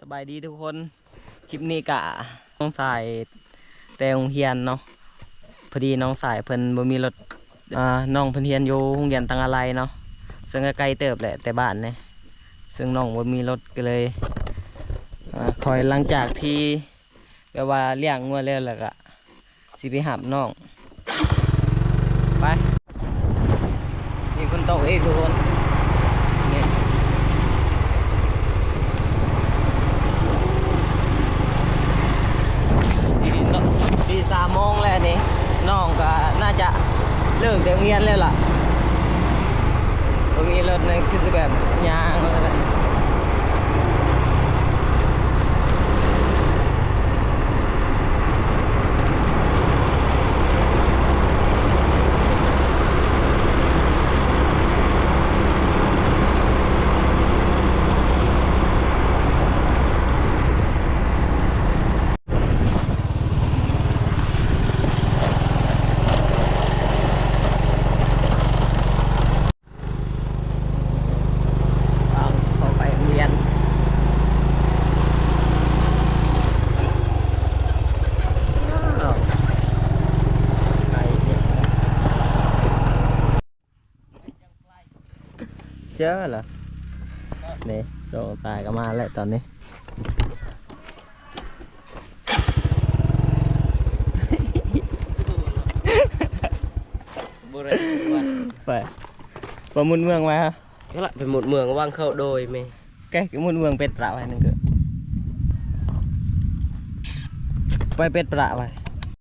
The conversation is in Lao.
ສະບາຍດີທຸກຄົນ ຄລິບນີ້ກະນ້ອງຊາຍແຕ່ໂຮງຮຽນເນາະ ພໍດີນ້ອງຊາຍເພິ່ນບໍ່ມີລົດ ອ່າ ນ້ອງເພິ່ນຮຽນຢູ່ໂຮງຮຽນຕັງອາໄລເນາະ ເຊິ່ງກະໄກເຕີບແຫຼະແຕ່ບ້ານນີ້ ເຊິ່ງນ້ອງບໍ່ມີລົດກະເລີຍ ອ່າ ຄອຍຫຼັງຈາກທີ່ແບບວ່າລ້ຽງງົວແລ້ວ ແລ້ວກະ ຊິໄປຮັບນ້ອງ ໄປ ມີຝົນຕົກອີກທຸກຄົນ ນີ້ ນີ້ເນາະ ນີ້ສາມໂມງແລ້ວນີ້ ນ້ອງກະໜ້າຈະເລີກແຕ່ໂຮງຮຽນແລ້ວລະ ບໍ່ມີລົດນີ້ຄືຊິແບບຍ່າງ ເຂົ້າໄປໂຮງຮຽນ ເຈີລະ ນີ້ ນ້ອງຊາຍກະມາແລ້ວຕອນນີ້ ບໍ່ໄດ້ ໄປ ໄປໝົດເມືອງໄວ້ຮະ ກະລະໄປໝົດເມືອງ ວາງເຂົ້າໂດຍແມ່ ແກະໝົດເມືອງເປັດປະໄວ້ໜຶ່ງເກີ ໄປເປັດປະໄວ້